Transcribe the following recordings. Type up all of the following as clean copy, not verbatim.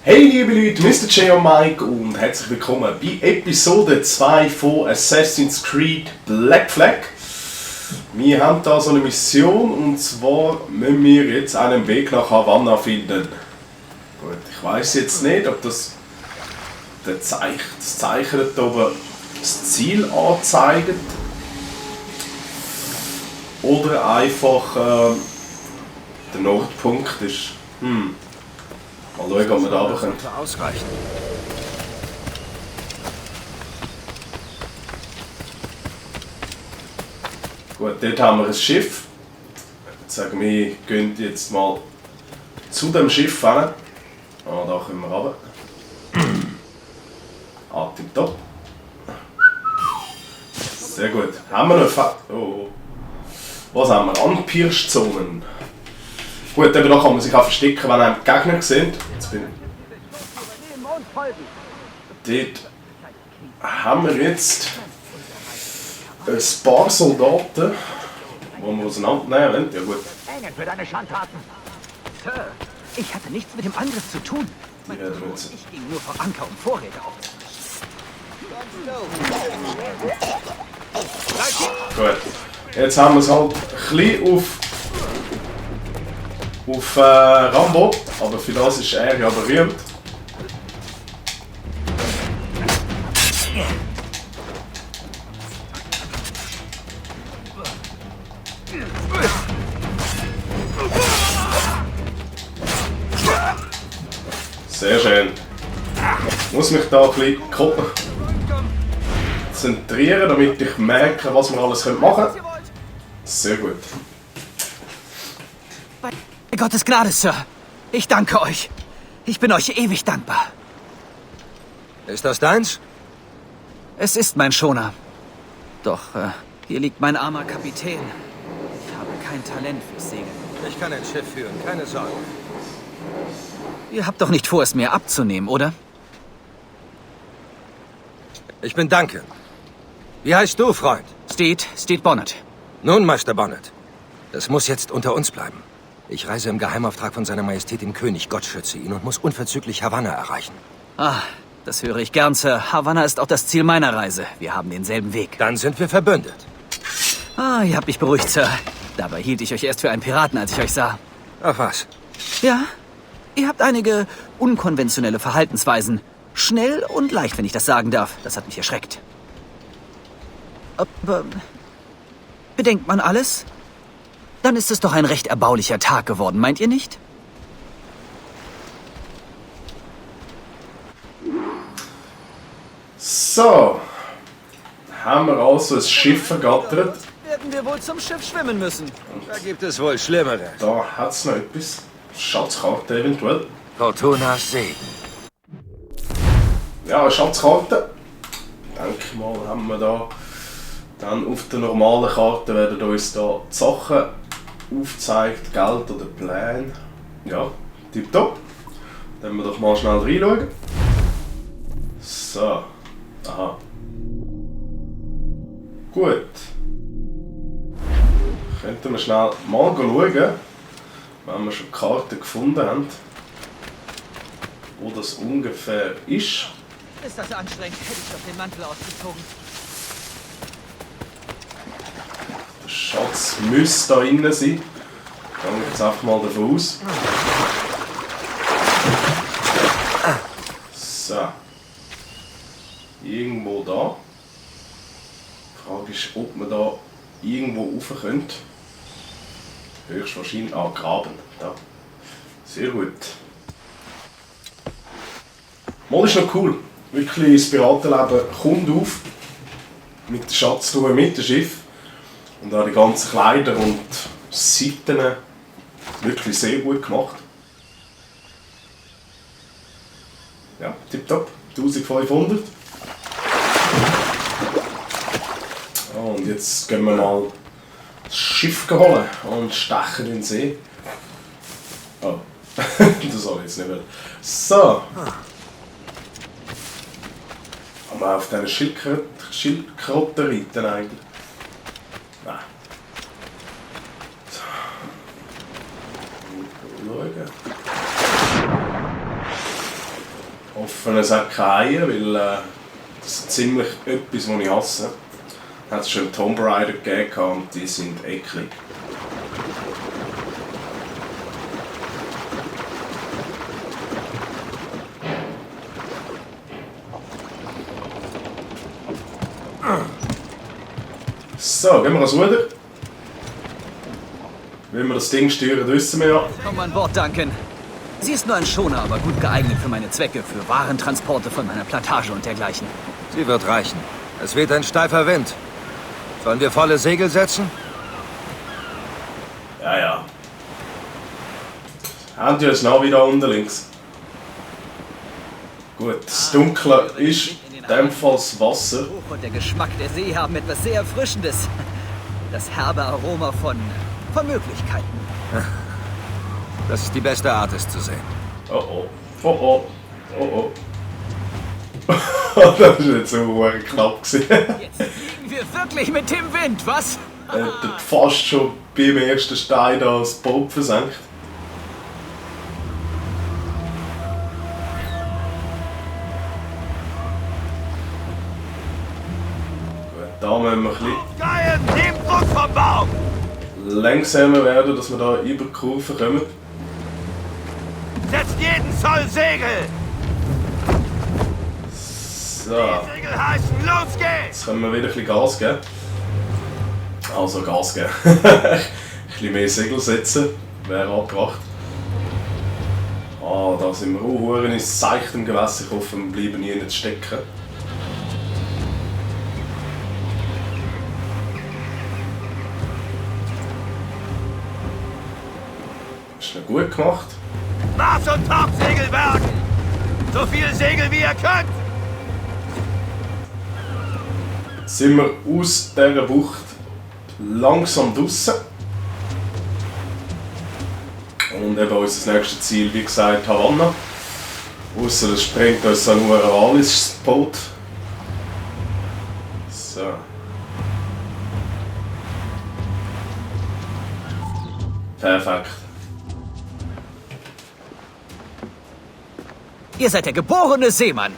Hey liebe Leute, Mr. J und Mike und herzlich willkommen bei Episode 2 von Assassin's Creed Black Flag. Wir haben da so eine Mission und zwar müssen wir jetzt einen Weg nach Havanna finden. Gut, ich weiß jetzt nicht, ob das Zeichen da oben das Ziel anzeigt oder einfach der Nordpunkt ist. Mal schauen, ob wir da runter können. Ausreichen. Gut, dort haben wir ein Schiff. Jetzt sagen wir, gehen jetzt mal zu dem Schiff hin. Ah, da können wir runter. Ah, tipptopp. Sehr gut. Haben wir noch Was haben wir? Anpirschzonen. Gut, eben da kann man sich auch verstecken, wenn einem Gegner sind. Jetzt bin ich. Dort haben wir jetzt ein paar Soldaten, die wir auseinandernehmen wollen. Ja gut. Für deine Schandtaten. Sir, ich hatte nichts mit dem Angriff zu tun. Ich ging nur vor Anker, um Vorräte aufzunehmen. Gut. Jetzt haben wir es halt ein bisschen auf Rambo, aber für das ist er ja berühmt. Sehr schön. Ich muss mich da ein bisschen konzentrieren, damit ich merke, was wir alles machen können. Sehr gut. Bei Gottes Gnade, Sir. Ich danke euch. Ich bin euch ewig dankbar. Ist das deins? Es ist mein Schoner. Doch, hier liegt mein armer Kapitän. Ich habe kein Talent fürs Segeln. Ich kann ein Schiff führen, keine Sorge. Ihr habt doch nicht vor, es mir abzunehmen, oder? Ich bin Duncan. Wie heißt du, Freund? Steed Bonnet. Nun, Meister Bonnet. Das muss jetzt unter uns bleiben. Ich reise im Geheimauftrag von seiner Majestät dem König, Gott schütze ihn, und muss unverzüglich Havanna erreichen. Ah, das höre ich gern, Sir. Havanna ist auch das Ziel meiner Reise. Wir haben denselben Weg. Dann sind wir verbündet. Ah, ihr habt mich beruhigt, Sir. Dabei hielt ich euch erst für einen Piraten, als ich euch sah. Ach was? Ja, ihr habt einige unkonventionelle Verhaltensweisen. Schnell und leicht, wenn ich das sagen darf. Das hat mich erschreckt. Aber bedenkt man alles? Dann ist es doch ein recht erbaulicher Tag geworden, meint ihr nicht? So. Haben wir also ein Schiff vergattert. Werden wir wohl zum Schiff schwimmen müssen. Da gibt es wohl Schlimmere. Da hat es noch etwas. Schatzkarte eventuell. Fortunas Segen. Ja, eine Schatzkarte. Denke ich mal, haben wir da. Dann auf der normalen Karte werden uns da die Sachen aufgezeigt, Geld oder Pläne. Ja, tipptopp. Dann wir doch mal schnell reinschauen. So. Aha. Gut. Könnten wir schnell mal schauen, wenn wir schon die Karte gefunden haben, wo das ungefähr ist. Ist das anstrengend? Hätte ich doch den Mantel ausgezogen. Der Schatz müsste da innen sein. Ich gehe jetzt einfach mal davon aus. So. Irgendwo da. Die Frage ist, ob man da irgendwo rauf könnte. Höchstwahrscheinlich graben. Da. Sehr gut. Mal ist noch cool. Wirklich, das Piratenleben kommt auf. Mit der Schatztruhe, mit dem Schiff. Und auch die ganzen Kleider und Seiten wirklich sehr gut gemacht. Ja, tipptopp. 1500. Und jetzt gehen wir mal das Schiff holen und stechen in den See. Oh, das soll ich jetzt nicht mehr. So. Haben wir auf diesen Schildkröten reiten eigentlich? Nein. So. Schauen. offenen Säcke Haie, weil das ist ziemlich etwas, was ich hasse. Hat es schon Tomb Raider gegeben und die sind eklig. So, gehen wir ans Ruder. Wie wir das Ding steuern, wissen wir ja. Komm an Bord, Duncan. Sie ist nur ein Schoner, aber gut geeignet für meine Zwecke, für Warentransporte von meiner Plantage und dergleichen. Sie wird reichen. Es weht ein steifer Wind. Sollen wir volle Segel setzen? Ja, ja. Haben die uns noch wieder unten links? Gut, das Dunkle ist in dem Fall das Wasser. Der Geruch und der Geschmack der See haben etwas sehr Erfrischendes. Das herbe Aroma von Möglichkeiten. Das ist die beste Art, es zu sehen. Oh oh. Oh oh. Oh oh. Das war jetzt so knapp. Jetzt fliegen wir wirklich mit dem Wind, was? Hätte fast schon beim ersten Stein das Boot versenkt. Gut, da müssen wir ein bisschen Geil, nehmt Druck vom Baum! langsamer werden, dass wir da über die Kurve kommen. Setzt jeden Zoll Segel! So, Segel heißen, los geht's! jetzt können wir wieder ein bisschen Gas geben. Also Gas geben. Ein bisschen mehr Segel setzen, wäre angebracht. Ah, da sind wir auch in seichtem Gewässer. Ich hoffe, wir bleiben nie nicht stecken. Das ist noch gut gemacht. Mars- und Topsegel bergen! So viel Segel wie ihr könnt! Sind wir aus dieser Bucht langsam draussen. Und eben unser nächstes Ziel, wie gesagt, Havanna. Ausser es springt uns ein Ural ins Boot. So. Perfekt. Ihr seid der geborene Seemann.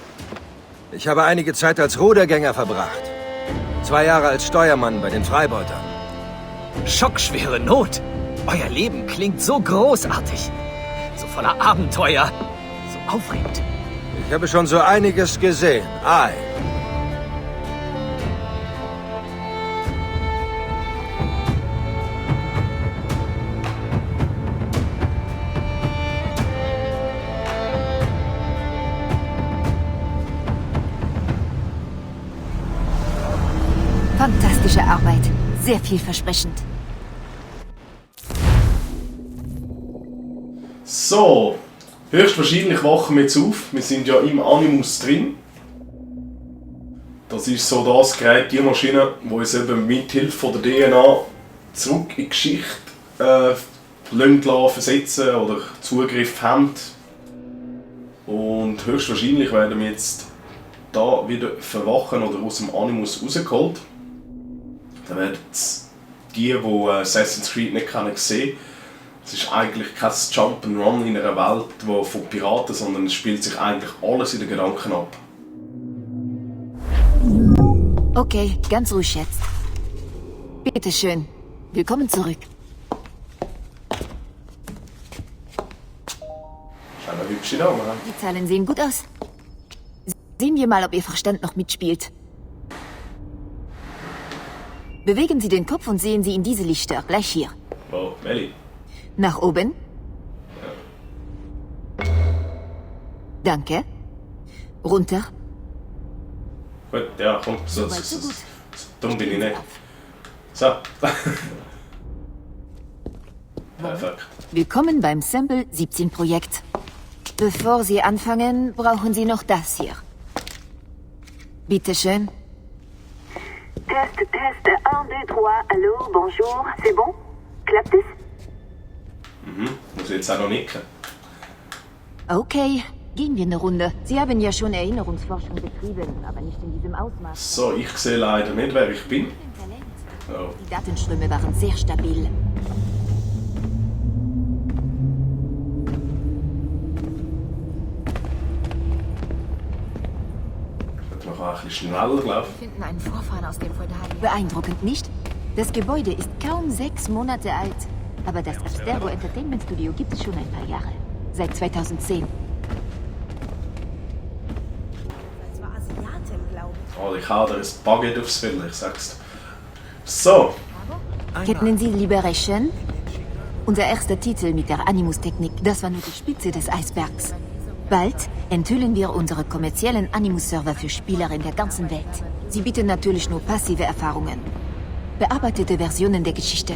Ich habe einige Zeit als Rudergänger verbracht. 2 Jahre als Steuermann bei den Freibeutern. Schockschwere Not. Euer Leben klingt so großartig. So voller Abenteuer. So aufregend. Ich habe schon so einiges gesehen. Ei. Fantastische Arbeit. Sehr vielversprechend. So, höchstwahrscheinlich wachen wir jetzt auf. Wir sind ja im Animus drin. Das ist so das Gerät, die Maschine, die uns eben mit Hilfe von der DNA zurück in die Geschichte versetzen oder Zugriff haben. Und höchstwahrscheinlich werden wir jetzt da wieder verwachen oder aus dem Animus rausgeholt. Dann werden die Assassin's Creed nicht kennen, sehen. Es ist eigentlich kein Jump'n'Run in einer Welt von Piraten, sondern es spielt sich eigentlich alles in den Gedanken ab. Okay, ganz ruhig jetzt. Bitte schön. Willkommen zurück. Schau mal, hübsche Dame. Die Zahlen sehen gut aus. Sehen wir mal, ob Ihr Verstand noch mitspielt. Bewegen Sie den Kopf und sehen Sie in diese Lichter, gleich hier. Oh, Melli. Nach oben. Danke. Runter. Gut, ja, komm, so Soweit, so gut. dumm bin ich nicht. So. Perfekt. Willkommen beim Sample 17 Projekt. Bevor Sie anfangen, brauchen Sie noch das hier. Bitte schön. Test, test, 1, 2, 3, hallo, bonjour, c'est bon? Klappt es? Muss ich jetzt auch noch nicken. Okay, gehen wir eine Runde. Sie haben ja schon Erinnerungsforschung betrieben, aber nicht in diesem Ausmaß. So, ich sehe leider nicht, wer ich bin. Talent. Oh. Die Datenströme waren sehr stabil. war ein bisschen schneller, glaube ich. Wir finden einen Vorfahren aus dem Feudal. Beeindruckend, nicht? Das Gebäude ist kaum 6 Monate alt. Aber das Abstergo Entertainment Studio gibt es schon ein paar Jahre. Seit 2010. Das war Asiatin, glaube ich. Oh, ich habe dir ein Baguette aufs Fell, ich sag's dir. So. Kennen Sie Liberation? Unser erster Titel mit der Animus-Technik, das war nur die Spitze des Eisbergs. Bald enthüllen wir unsere kommerziellen Animus-Server für Spieler in der ganzen Welt. Sie bieten natürlich nur passive Erfahrungen. Bearbeitete Versionen der Geschichte.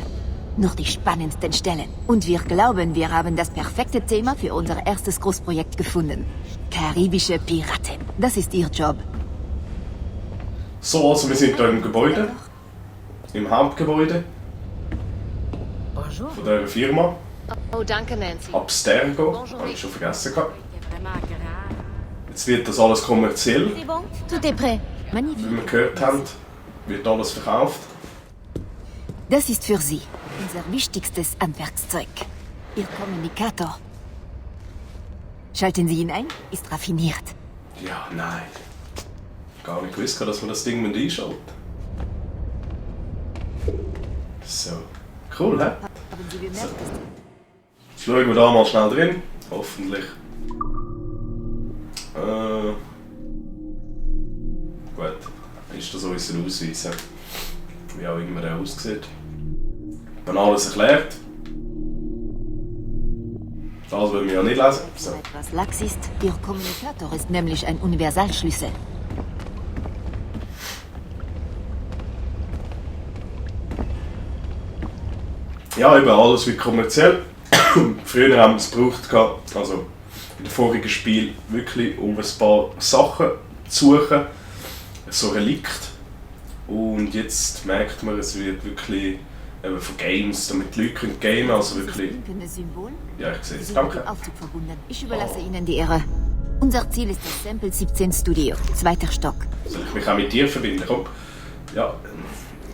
Nur die spannendsten Stellen. Und wir glauben, wir haben das perfekte Thema für unser erstes Großprojekt gefunden. Karibische Piraten. Das ist Ihr Job. So, also wir sind hier im Gebäude. Im Hauptgebäude. Bonjour. Von dieser Firma. Oh, danke, Nancy. Abstergo. Habe ich schon vergessen gehabt. Jetzt wird das alles kommerziell. Tout est prêt. Magnifique. Wie wir gehört haben, wird alles verkauft. Das ist für Sie unser wichtigstes Handwerkszeug. Ihr Kommunikator. Schalten Sie ihn ein, ist raffiniert. Ja, nein. Gar nicht gewusst, dass man das Ding einschalten. So. Cool, hä? Haben Sie bemerkt, dass Jetzt schauen wir da mal schnell drin. Hoffentlich. Gut. Ist das unser Ausweis? Wie auch immer der aussieht. Wenn alles erklärt. Das wollen wir ja nicht lesen. So. etwas lax ist? Ihr Kommunikator ist nämlich ein Universalschlüssel. Ja, eben alles wird kommerziell. Früher haben wir es gebraucht, also in den vorigen Spiel wirklich um ein paar Sachen zu suchen, so Relikt. Und jetzt merkt man, es wird wirklich eben von Games, damit die Leute können gamen, also wirklich. Das Symbol? Ja, ich sehe es. Sie sind mit Danke. dem Aufzug verbunden. Ich überlasse Ihnen die Ehre. Unser Ziel ist das Sample 17 Studio, 2. Stock. Soll ich mich auch mit dir verbinden? Komm. Ja.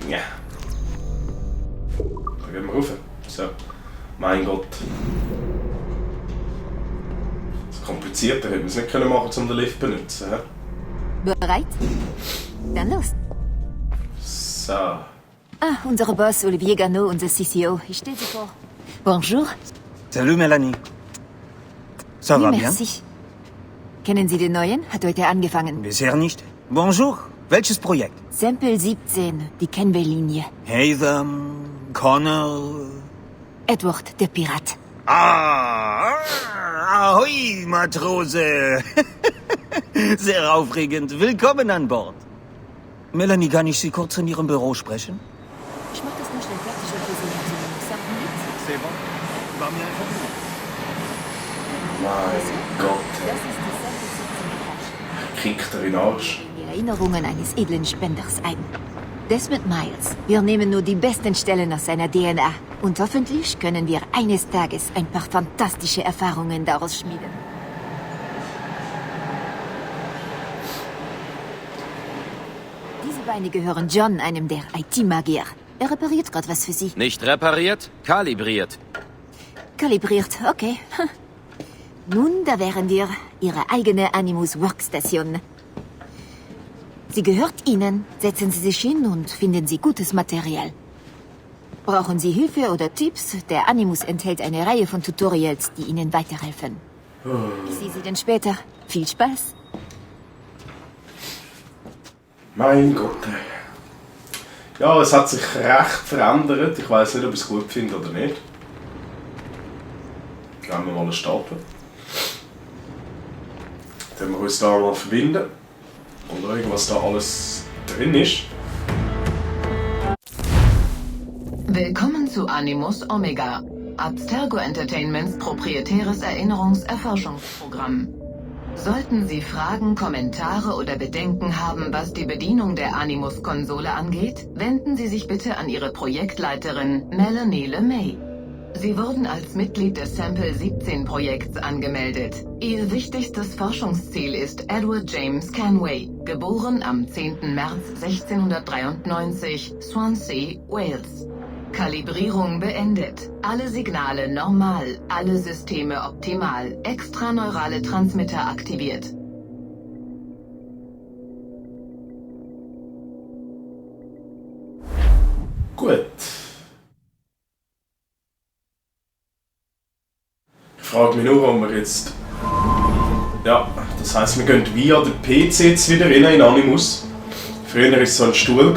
Ja. Dann gehen wir rauf. So. Mein Gott. Das komplizierter hätten wir es nicht machen können, um den Lift zu benutzen. He? Bereit? Dann los. So. Unsere Boss Olivier Garneau, unser CCO. Ich stelle Sie vor. Bonjour. Salut, Melanie. Ça Oui, va bien? merci. Kennen Sie den neuen? Hat heute angefangen. Bisher nicht. Bonjour. Welches Projekt? Sample 17, die Kenway-Linie. Hatham, Connor... Edward, der Pirat. Ahoi, Matrose. Sehr aufregend. Willkommen an Bord. Melanie, kann ich Sie kurz in Ihrem Büro sprechen? Ich mach das nur schnell fertig und wir sehen uns in den Sachen mit. C'est bon. War mir einfach Mein Gott. Das ist die Sample 17 Garage. Kickt er in den Arsch. Die Erinnerungen eines edlen Spenders ein. Desmond Miles. Wir nehmen nur die besten Stellen aus seiner DNA. Und hoffentlich können wir eines Tages ein paar fantastische Erfahrungen daraus schmieden. Diese Beine gehören John, einem der IT-Magier. Er repariert gerade was für Sie. Nicht repariert, kalibriert. Kalibriert, okay. Nun, da wären wir. Ihre eigene Animus Workstation. Sie gehört Ihnen. Setzen Sie sich hin und finden Sie gutes Material. Brauchen Sie Hilfe oder Tipps? Der Animus enthält eine Reihe von Tutorials, die Ihnen weiterhelfen. Ich sehe Sie dann später. Viel Spaß. Mein Gott. Ja, es hat sich recht verändert. Ich weiß nicht, ob ich es gut finde oder nicht. Gehen wir mal einen Stapel. Dann wir uns da mal verbinden und schauen, was da alles drin ist. Willkommen zu Animus Omega, Abstergo Entertainments proprietäres Erinnerungserforschungsprogramm. Sollten Sie Fragen, Kommentare oder Bedenken haben, was die Bedienung der Animus-Konsole angeht, wenden Sie sich bitte an Ihre Projektleiterin Melanie LeMay. Sie wurden als Mitglied des Sample 17 Projekts angemeldet. Ihr wichtigstes Forschungsziel ist Edward James Kenway, geboren am 10. März 1693, Swansea, Wales. Kalibrierung beendet. Alle Signale normal, alle Systeme optimal, extraneurale Transmitter aktiviert. Gut. Ich frage mich nur, ob wir jetzt... Ja, das heisst, wir gehen via den PC jetzt wieder rein in Animus. Früher war es so ein Stuhl,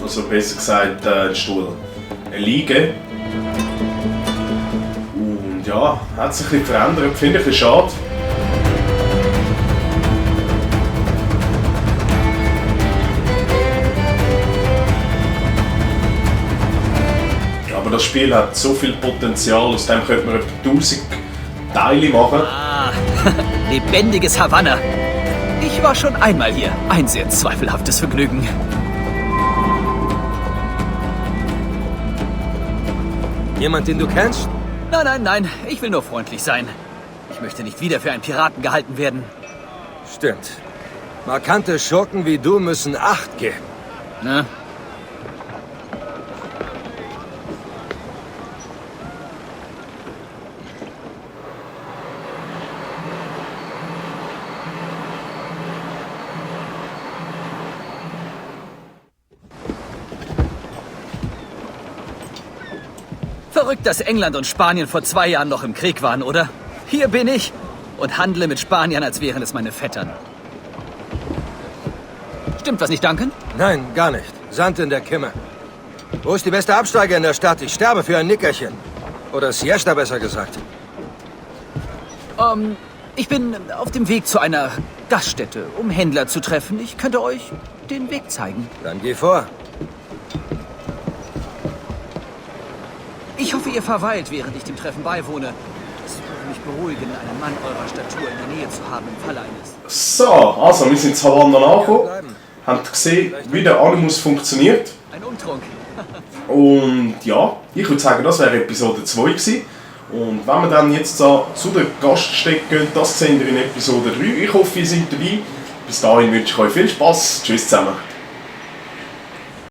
also besser gesagt ein Stuhl. Eine Liege. Und ja, hat sich ein bisschen verändert, finde ich schade. Aber das Spiel hat so viel Potenzial, aus dem könnte man etwa 1000 Teile machen. Ah, lebendiges Havanna. Ich war schon einmal hier. Ein sehr zweifelhaftes Vergnügen. Jemand, den du kennst? Nein. Ich will nur freundlich sein. Ich möchte nicht wieder für einen Piraten gehalten werden. Stimmt. Markante Schurken wie du müssen Acht geben. Na? Verrückt, dass England und Spanien vor 2 Jahren noch im Krieg waren, oder? Hier bin ich und handle mit Spaniern, als wären es meine Vettern. Stimmt was nicht, Duncan? Nein, gar nicht. Sand in der Kimme. Wo ist die beste Absteige in der Stadt? Ich sterbe für ein Nickerchen. Oder Siesta, besser gesagt. Ich bin auf dem Weg zu einer Gaststätte, um Händler zu treffen. Ich könnte euch den Weg zeigen. Dann geh vor. Ich hoffe, ihr verweilt, während ich dem Treffen beiwohne. Es würde mich beruhigen, einen Mann eurer Statur in der Nähe zu haben im Falle eines... So, also wir sind in Havanna angekommen. Habt gesehen, wie der Animus funktioniert. Ein Umtrunk. Und ja, ich würde sagen, das wäre Episode 2 gewesen. Und wenn wir dann jetzt so zu der Gaststätte gehen, das sehen wir in Episode 3. Ich hoffe, ihr seid dabei. Bis dahin wünsche ich euch viel Spaß. Tschüss zusammen.